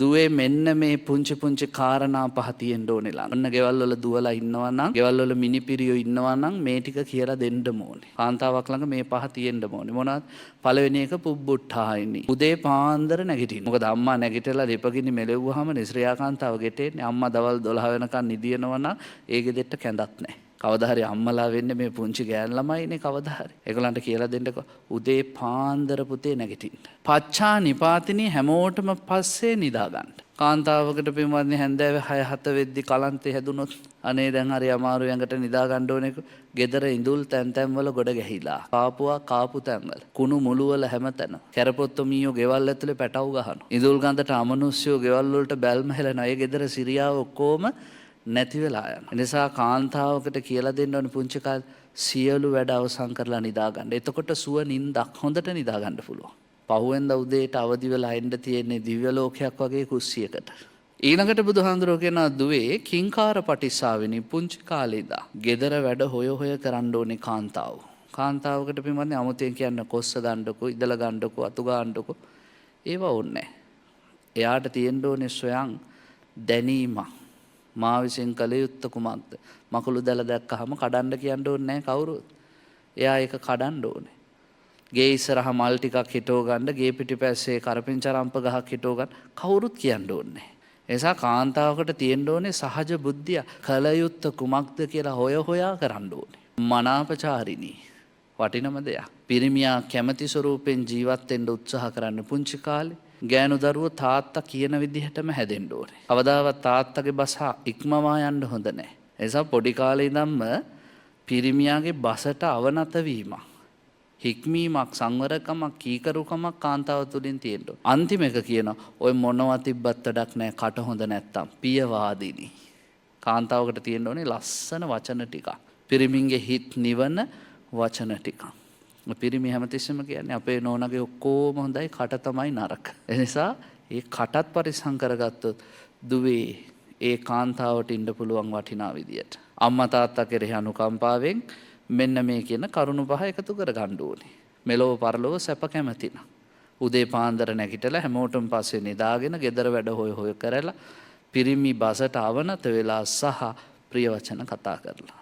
දුවේ මෙන්න මේ පුංචි පුංචි කාරණා පහ තියෙන්න ඕනේ ළඟ. ඔන්න ගෙවල් වල දුවලා ඉන්නවා නම්, ගෙවල් වල මිනිපිරියෝ ඉන්නවා නම් මේ ටික කියලා දෙන්න ඕනේ. කාන්තාවක් ළඟ මේ පහ තියෙන්න ඕනේ. මොනවද? පළවෙනි එක පුබ්බුට්ඨායිනි. උදේ පාන්දර නැගිටින්න. මොකද අම්මා නැගිටලා ලිපගිනි මෙලෙව්වහම ශ්‍රියා කාන්තාව ගෙටෙන්නේ. අම්මා දවල් 12 වෙනකන් නිදියනවා නම් ඒ ගෙදරට කැඳක් නැහැ. කවදා හරි අම්මලා වෙන්නේ මේ පුංචි ගෑන් ළමයිනේ කවදා හරි. ඒගොල්ලන්ට කියලා දෙන්නකෝ උදේ පාන්දර පුතේ නැගිටින්න. පච්චා නිපාතිනී හැමෝටම පස්සේ නිදා ගන්න. කාන්තාවකට පින්වත්නි හැන්දෑවේ 6 7 වෙද්දි කලන්තේ හැදුනොත් අනේ දැන් හරි අමාරු ඇඟට නිදා ගන්න ඕනේ. ගෙදර ඉඳුල් තැන් තැන් වල ගොඩ ගැහිලා. කාපුවා කාපු තැන් වල. කුණු මුළු වල හැමතැනම. කැරපොත්තෝ මීයෝ ගෙවල් ඇතුලේ පැටව් ගහනවා. ඉඳුල් ගඳට අමනුෂ්‍යෝ ගෙවල් වලට බැල්ම හෙලනවා. ඒ ගෙදර සිරියාව ඔක්කොම නැති වෙලා යනවා. ඒ නිසා කාන්තාවකට කියලා දෙන්න ඕනේ පුංචි කාලේ සියලු වැඩ අවසන් කරලා නිදා ගන්න. එතකොට සුව නිින්දක් හොඳට නිදා ගන්න පුළුවන්. පහුවෙන්ද උදේට අවදි වෙලා එන්න තියෙන්නේ දිව්‍ය ලෝකයක් වගේ කුස්සියකට. ඊළඟට බුදුහාඳුරෝ කියනවා දුවේ කිංකාර පටිසාවිනි පුංචි කාලේ ඉඳන් ගෙදර වැඩ හොය හොය කරන්න ඕනේ කාන්තාව. කාන්තාවකට පින්වත්නි අමුතෙන් කියන්න කොස්ස ගන්නකෝ, ඉදල ගන්නකෝ, අතු ගන්නකෝ ඒවා ඕනේ නැහැ. එයාට තියෙන්න ඕනේ ස්වයං දැනීමක්. මා විසින් කළ යුත්ත කුමක්ද? මකුළු දැල දැක්කහම කඩන්න කියන්න ඕනේ නැහැ කවුරුත්. එයා ඒක කඩන්න ඕනේ. ගේ ඉස්සරහ මල් ටිකක් හිටව ගන්න, ගේ පිටිපස්සේ කරපිංචා රම්ප ගහක් හිටව ගන්න කවුරුත් කියන්න ඕනේ නැහැ. ඒ නිසා කාන්තාවකට තියෙන්න ඕනේ සහජ බුද්ධිය. කළ යුත්ත කුමක්ද කියලා හොය හොයා කරන්න ඕනේ. මනාපචාරිණී වටිනම දෙයක්. පිරිමියා කැමැති ස්වරූපෙන් ජීවත් වෙන්න උත්සාහ කරන්න පුංචි කාලේ. ගෑනු දරුවෝ තාත්තා කියන විදිහටම හැදෙන්න ඕනේ. කවදාවත් තාත්තගේ බස ඉක්මවා යන්න හොඳ නැහැ. ඒ නිසා පොඩි කාලේ ඉඳන්ම පිරිමියාගේ බසට අවනත වීමක්, හික්මීමක්, සංවරකමක්, කීකරුකමක් කාන්තාව තුළින් තියෙන්න ඕනේ. අන්තිම එක කියනවා ඔය මොනවා තිබ්බත් වැඩක් නැහැ කට හොඳ නැත්තම්. පියවාදිනී. කාන්තාවකට තියෙන්න ඕනේ ලස්සන වචන ටිකක්. පිරිමින්ගේ හිත් නිවන වචන ටිකක්. පිරිමි හැමතිස්සෙම කියන්නේ අපේ නෝනගේ ඔක්කොම හොඳයි කට තමයි නරක. ඒ නිසා ඒ කටත් පරිස්සම් කරගත්තොත් දුවේ ඒ කාන්තාවට ඉන්න පුළුවන් වටිනා විදියට. අම්මා තාත්තා කෙරෙහි අනුකම්පාවෙන් මෙන්න මේ කියන කරුණු පහ එකතු කරගන්න ඕනේ. මෙලොව පරලොව සැප කැමතින. උදේ පාන්දර නැගිටලා හැමෝටම පස්සේ නිදාගෙන ගෙදර වැඩ හොය හොය කරලා පිරිමි බසට අවනත වෙලා සහ ප්‍රිය වචන කතා කරලා.